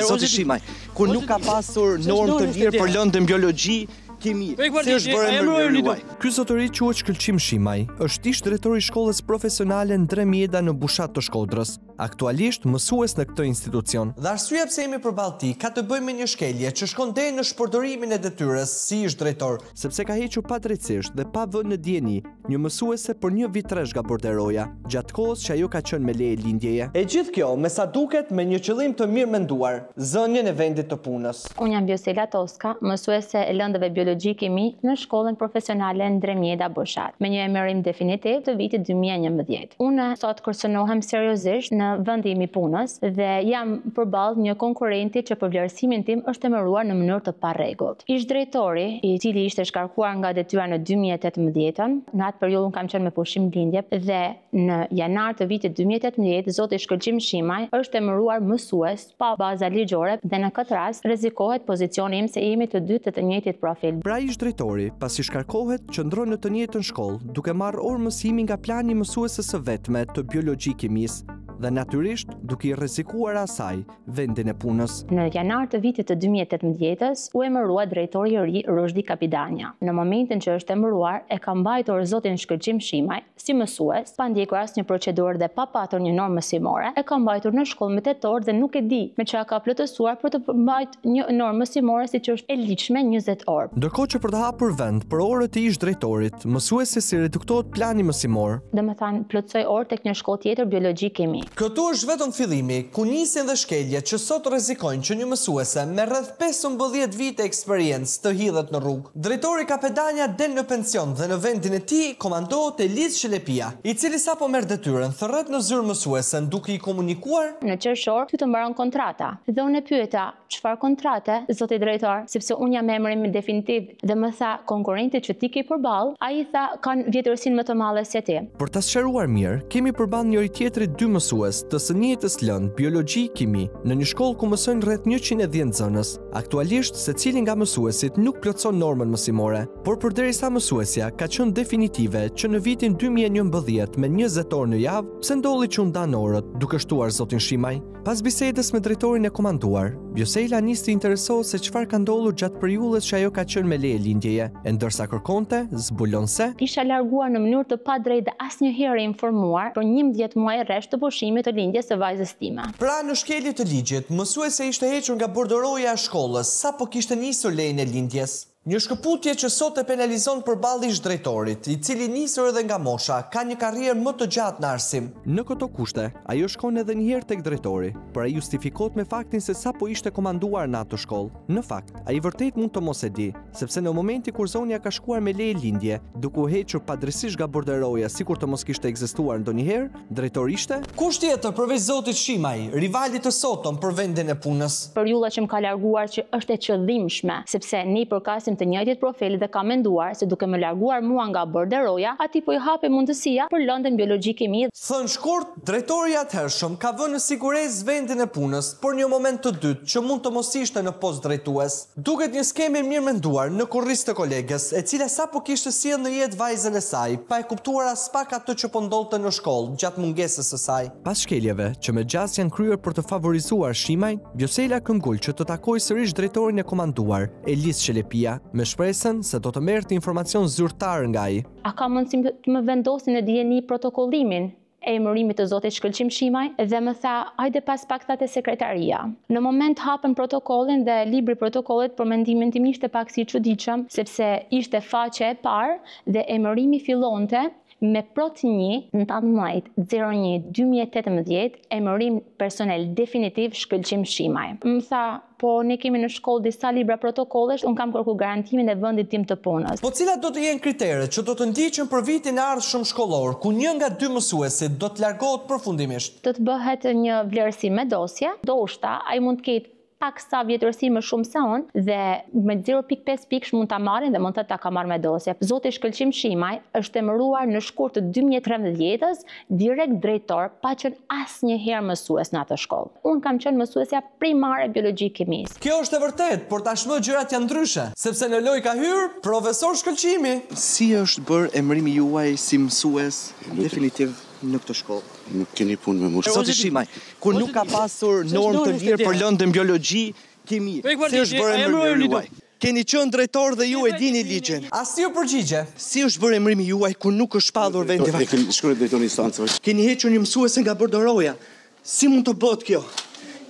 Zoti Shimaj, kur nuk ka pasur normë të lirë për lëndën biologji, kimi, si është bërë emërimi juaj? Ky zotëri quhet Shkëlqim Shimaj, është ish drejtor i shkollës profesionale Ndre Mjeda në Bushat të Shkodrës, aktualisht mësues në këtë institucion. Dhe arsyeja pse jemi përballë tij ka të bëjë me një shkelje që shkon deri në shpërdorimin e detyrës si ish drejtor. Sepse ka hequr padrejtësisht dhe pa vënë në dijeni një mësuese për një vit rresht nga borderoja, gjatë kohës që ajo ka qenë me leje lindjeje. E gjithë kjo, me sa duket, me një qëllim të mirëmenduar, zënien e vendit të punës. Unë jam Vjosela Toska, mësuese e lëndëve biologji kimi në shkollën profesionale Ndre Mjeda Bushat, me një emërim definitiv të vitit 2011. Unë sot kërcënohem seriozisht në vendi im i punës dhe jam përballë një konkurrenti që për vlerësimin tim është emëruar në mënyrë të parregullt. Ish-drejtori, i cili ishte shkarkuar nga detyra në 2018-ën, në atë periudhë unë kam qenë me pushim lindje dhe në janar të vitit 2018 zoti Shkëlqim Shimaj është emëruar mësues pa baza ligjore dhe në këtë rast rrezikohet pozicioni im se jemi të dy të të njëjtit profil. Pra ish-drejtori, pasi shkarkohet, qëndron në të njëjtën shkollë, duke marrë orë mësimi nga plani i mësueses së vetme të biologji-kimisë dhe natyrisht duke i rrezikuar asaj vendin e punës. Në janar të vitit të 2018-ës u emërua drejtori i ri Ruzhdi Kapidanja. Në momentin që është emëruar, e ka mbajtur zotin Shkëlqim Shimaj si mësues, pa ndjekur asnjë procedurë dhe pa patur një normë mësimore, e ka mbajtur në shkollë me tetë orë dhe nuk e di me çka ka plotësuar për të mbajt një normë mësimore siç është e ligjshme 20 orë. Ndërkohë që për të hapur vend për orët e ish-drejtorit, mësueses i reduktohet plani mësimor. Domethënë, plotësoj orë tek një shkollë tjetër biologji kimi. Këtu është vetëm fillimi, ku nisin dhe shkeljet që sot rrezikojnë që një mësuese me rreth 15 vite eksperiencë të hidhet në rrugë. Drejtori Kapedanja del në pension dhe në vendin e tij komandohet Elis Shelepia, i cili sapo merr detyrën, thërret në zyrë mësuesen duke i komunikuar Në qershor ty të mbaron kontrata. Dhe unë e pyeta, çfarë kontrate, zoti drejtor, sepse unë jam me emërim definitiv dhe më tha konkurrenti që ti ke përballë, ai tha kanë vjetërsinë më të madhe se ti. Për ta sqaruar mirë, kemi përballë njëri-tjetrit dy mësues të së njëjtës lëndë, biologji, kimi, në një shkollë ku mësojnë rreth 110 nxënës. Aktualisht, secili nga mësuesit nuk plotëson normën mësimore, por përderisa mësuesja ka qenë definitive që në vitin 2011 me 20 orë në javë, pse ndodhi që u ndanë orët, duke shtuar zotin Shimaj? Pas bisedës me drejtorin e komanduar, Vjosela nis të interesohet se çfarë ka ndodhur gjatë periudhës që ajo ka qenë me leje lindjeje, e ndërsa kërkonte, zbulon se Isha larguar në mënyrë të padrejtë dhe asnjëherë e informuar për 11 muaj rresht të pushimit të lindjes së vajzës time. Pra në shkelje të ligjit, mësuesja ishte hequr nga bordoroja e shkollës, sapo kishte nisur lejen e lindjes. Një shkëputje që sot e penalizon përballë ish drejtorit, i cili nisur edhe nga mosha, ka një karrierë më të gjatë në arsim. Në këto kushte, ajo shkon edhe një herë tek drejtori, por ai justifikohet me faktin se sapo ishte komanduar në atë shkollë. Në fakt, ai vërtet mund të mos e di, sepse në momentin kur zonja ka shkuar me leje lindje, duke u hequr padrejtësisht nga borderoja sikur të mos kishte ekzistuar ndonjëherë, drejtor ishte? Kush tjetër përveç zotit Shimaj, rivalit të sotëm për vendin e punës? Periudha që më ka larguar që është e qëllimshme, sepse ne i përkasim të njëjtit profil dhe ka menduar se duke më larguar mua nga borderoja, atij po i hapej mundësia për lëndën biologji kimi. Thënë shkurt, drejtori i atëhershëm ka vënë në siguresë vendin e punës për një moment të dytë që mund të mos ishte në post drejtues. Duket një skemë e mirëmenduar në kurriz të koleges, e cila sapo kishte sjellë në jetë vajzën e saj, pa e kuptuar aspak atë që po ndodhte në shkollë gjatë mungesës së saj. Pas shkeljeve, që me gjasë janë kryer për të favorizuar Shimajn, Vjosela këmbgul që të takojë sërish drejtorin e komanduar, Elis Shelepia, me shpresën se do të merrte informacion zyrtar nga ai. A ka mundësi të më vendosni në dijeni protokollimin e emërimit të zotit Shkëlqim Shimaj? Dhe më tha, hajde pas pak tha te sekretaria. Në moment hapën protokollin dhe libri i protokollit për mendimin tim ishte pak si i çuditshëm, sepse ishte faqe e parë dhe emërimi fillonte me prot 1, 19, 01, 2018, emërim personel definitiv Shkëlqim Shimaj. Më tha, po ne kemi në shkollë disa libra protokollesh, unë kam kërku garantimin e vendit tim të punës. Po cilat do të jenë kriteret që do të ndiqen për vitin e ardhshëm shkollor, ku një nga dy mësuesit do të largohet përfundimisht? Do të bëhet një vlerësim me dosje, ndoshta ai mund të ketë pak sa vjetërsi më shumë se unë dhe me 0.5 pikësh mund ta marrin dhe mund të ta ka marrë me dosje. Zoti Shkëlqim Shimaj është emëruar në shkurt të 2013-ës direkt drejtor pa qenë asnjëherë mësues në atë shkollë. Unë kam qenë mësuesja primare e biologji kimisë. Kjo është e vërtetë, por tashmë gjërat janë ndryshe, sepse në lojë ka hyrë profesor Shkëlqimi. Si është bërë emërimi juaj si mësues definitiv? në këtë shkollë. Nuk keni punë me mua. Zoti Shimaj, kur nuk ka pasur normë të lirë për lëndën biologji, kimi, si është bërë emërimi juaj? Keni qenë drejtor dhe ju e dini ligjin. Asnjë përgjigje. Si është bërë emërimi juaj kur nuk është shpallur vendi vakant? Shkruaj drejtori i instancave. Keni hequr një mësuese nga bordoroja. Si mund të bëhet kjo?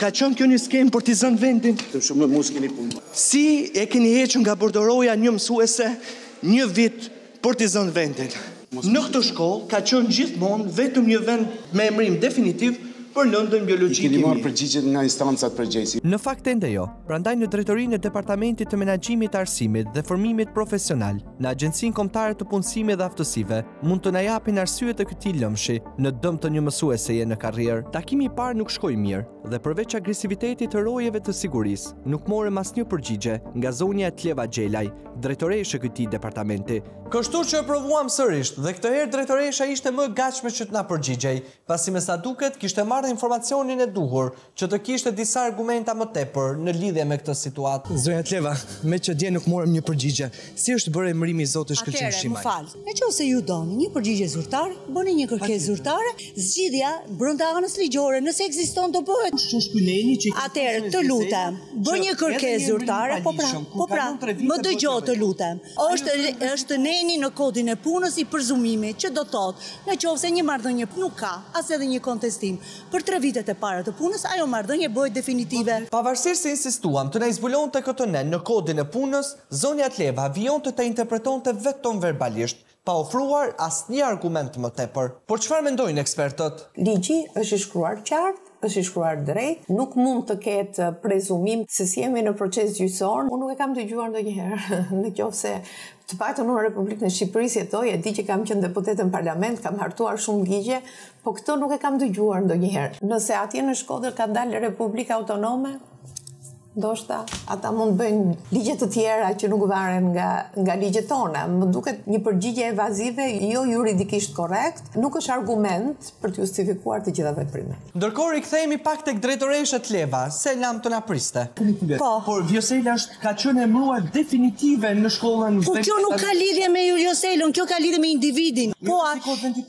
Ka qenë kjo një skemë për t'i zënë vendin? Të shumë me mua s'keni punë. Si e keni hequr nga bordoroja një mësuese një vit për t'i zënë vendin? Në këtë shkollë ka qenë gjithmonë vetëm një vend me emërim definitiv për lëndën I biologji keni kimi. marrë përgjigjet nga instancat përgjegjësi. Në fakt ende jo. Prandaj në Drejtorinë e Departamentit të Menaxhimit të Arsimit dhe Formimit Profesional, në Agjencinë Kombëtare të Punësimit dhe Aftësive, mund të na japin arsyet e këtij lëmshi, në dëm të një mësueseje në karrierë. Takimi i parë nuk shkoi mirë dhe përveç agresivitetit të rojeve të sigurisë, nuk morëm asnjë përgjigje nga zonja Etleva Gjelaj, drejtoreshë e këtij departamenti. Kështu që e provuam sërish dhe këtë herë drejtoresha ishte më e gatshme që të na përgjigjej, pasi me sa duket kishte marrë informacionin e duhur që të kishte disa argumenta më tepër në lidhje me këtë situatë. Zonja Tleva, meqë dje nuk morëm një përgjigje, si është bërë emërimi i zotit Shkëlqim Atëherë, më Shimaj? fal. Në qoftë se ju doni një përgjigje zyrtare, bëni një kërkesë zyrtare, zgjidhja brenda anës ligjore, nëse ekziston do bëhet. Është ky neni që i Atëherë, të lutem, bë një kërkesë zyrtare, po pra, po pra, më dëgjo të lutem. Është është neni në kodin e punës i përzumimit, që do thotë, në qoftë se një marrëdhënie nuk ka as edhe një kontestim për 3 vitet e para të punës, ajo marrëdhënie bëhet definitive. Pavarësisht se insistuam të na i zbulonte këtë nen në kodin e punës, zonja Tleva vijonte të interpretonte vetëm verbalisht, pa ofruar asnjë argument më tepër. Por çfarë mendojnë ekspertët? Ligji është i shkruar qartë, është i shkruar drejt, nuk mund të ketë prezumim se si jemi në proces gjyqësor. Unë nuk e kam dëgjuar ndonjëherë, në qoftë se të paktën unë në Republikën e Shqipërisë jetoj, e di që kam qenë deputet në parlament, kam hartuar shumë ligje, po këtë nuk e kam dëgjuar ndonjëherë. Nëse atje në Shkodër ka dalë Republika Autonome, ndoshta ata mund të bëjnë ligje të tjera që nuk varen nga nga ligjet tona. Më duket një përgjigje evazive, jo juridikisht korrekt, nuk është argument për të justifikuar të gjitha veprimet. Ndërkohë rikthehemi pak tek drejtoresha Tleva, se lam të na priste. Po. Por Vjosela është ka qenë emëruar definitive në shkollën Po kjo nuk ka lidhje me Joselën, kjo ka lidhje me individin. Po, a,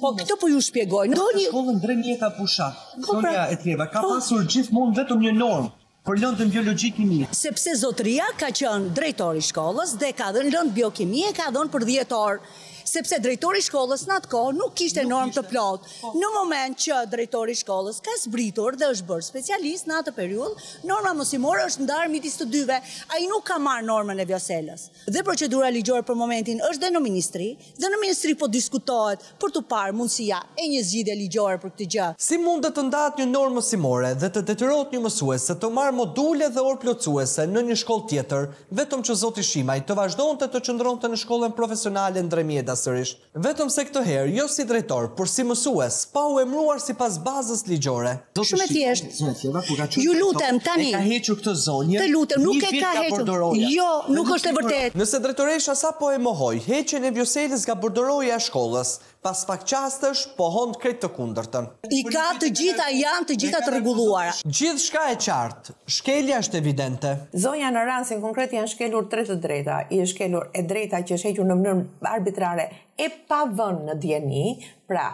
po këtë po ju shpjegoj. Në Ndonjë shkollën Ndremjeta Bushat, Po, pra. zonja Etleva ka Po. pasur gjithmonë vetëm një normë për lëndën biologji kimi. sepse zotëria ka qenë drejtori i shkollës dhe ka dhënë lëndë biokimie ka dhënë për 10 orë sepse drejtori i shkollës në atë kohë nuk kishte normë të plotë. Në moment që drejtori i shkollës ka zbritur dhe është bërë specialist në atë periudhë, norma mësimore është ndarë midis të dyve. Ai nuk ka marrë normën e Vjoselës. Dhe procedura ligjore për momentin është dhe në ministri, dhe në ministri po diskutohet për të parë mundësia e një zgjidhje ligjore për këtë gjë. Si mundet të ndahet një normë mësimore dhe të detyrohet një mësues se të marrë module dhe orë plotësuese në një shkollë tjetër, vetëm që zoti Shimaj të vazhdonte të qëndronte në shkollën profesionale Ndremjeda sërish. Vetëm se këtë herë, jo si drejtor, por si mësues, pa u emëruar sipas bazës ligjore. Shumë e thjeshtë. Zonja Tleva, kur ka qenë Ju drejtor, lutem, tani. E ka hequr këtë zonjë. Të lutem, nuk një e vit ka nga hequr. Bordoroja. Jo, Dhe nuk është e i bërë- vërtetë. Nëse drejtoresha sapo e mohoi heqjen e Vjoselës nga bordoroja e shkollës, pas pak çastesh pohon krejt të kundërtën. I ka të gjitha, janë të gjitha të rregulluara. Gjithçka e qartë, shkelja është evidente. Zonja në rastin konkret janë shkelur tre të drejta. I është shkelur e drejta që është hequr në mënyrë arbitrare e pa vënë në dijeni, pra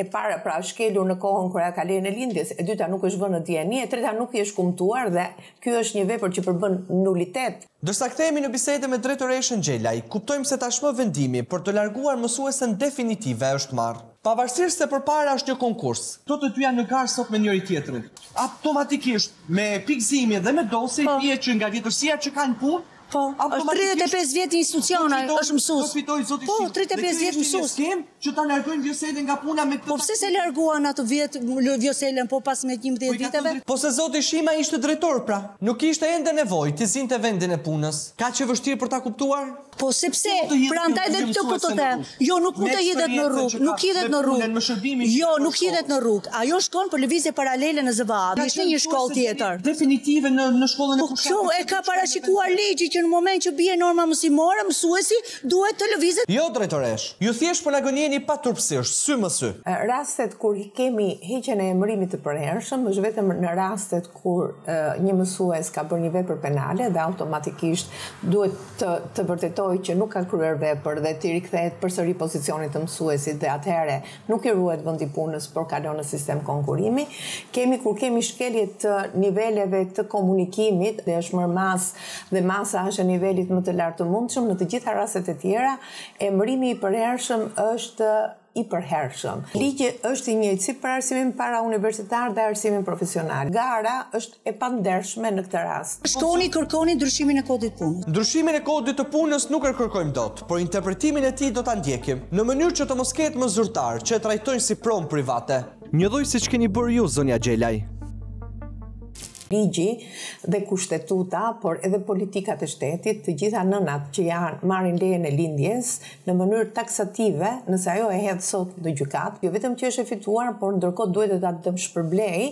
e para pra është shkelur në kohën kur ajo ka lejen e lindjes, e dyta nuk është vënë në dijeni, e treta nuk i është kumtuar dhe ky është një vepër që përbën nulitet. Ndërsa kthehemi në bisedë me drejtoreshën Gjelaj, kuptojmë se tashmë vendimi për të larguar mësuesen definitive është marrë. Pavarësisht se përpara është një konkurs, Këto të dy janë në garë sot me njëri tjetrin. Automatikisht me pikëzimin dhe me dosje Po. bie që nga vjetërsia që kanë punë, Po, është 35 vjet në institucion, ai është mësues. Do fitoj zoti Po, Shimaj. 35 Dhe kjo vjet ishte një mësues. skemë që ta largojnë Vjoselën nga puna me këtë. Po pse se larguan atë vjet Vjoselën po pas me 11 Po i ka viteve? thënë Po se zoti Shima ishte drejtor pra, nuk ishte ende nevojë të zinte vendin e punës. Kaq e vështirë për ta kuptuar? Po sepse të hidhet prandaj një dhe këtë po të mësuese në them. rrugë. Jo, nuk mund Me të hidhet në eksperiencën rrugë, që ka, nuk hidhet me në rrugë. punën, me shërbimin që Jo, ka për nuk hidhet në rrugë. Ajo shkon për lëvizje paralele në ZVA, Ka është në një qenë shkollë mësuese tjetër. Definitive në në shkollën e Po Fushatës. kjo e ka parashikuar ligji që që në moment që bie norma mësimore, mësuesi duhet të lëvizet. Jo drejtoreshë, ju thjesht po na gënjeni paturpësisht, sy më sy. Rastet kur kemi heqjen e emërimit të përhershëm është vetëm në rastet kur një mësues ka bërë një vepër penale dhe automatikisht duhet të të vërtetojë që nuk ka kryer vepër dhe t'i rikthehet përsëri pozicionit të mësuesit dhe atëherë nuk i ruhet vendi i punës por kalon në sistem konkurrimi. Kemi kur kemi shkelje të niveleve të komunikimit dhe është marrë masë dhe masa është e nivelit më të lartë të mundshëm, në të gjitha rastet e tjera emërimi i përhershëm është i përhershëm. Ligji është i njëjtë si për arsimin parauniversitar dhe arsimin profesional. Gara është e pandershme në këtë rast. Shkoni kërkoni ndryshimin e Kodit të Punës. Ndryshimin e Kodit të Punës nuk e kërkojmë dot, por interpretimin e tij do ta ndjekim, në mënyrë që të mos ketë më zyrtarë që e trajtojnë si pronë private. Njëlloj siç keni bërë ju, zonja Gjelaj. Ligji dhe kushtetuta, por edhe politikat e shtetit, të gjitha nënat që janë marrin lejen e lindjes në mënyrë taksative, nëse ajo e hedh sot në gjykatë, jo vetëm që është e fituar, por ndërkohë duhet edhe ta dëmshpërblejë.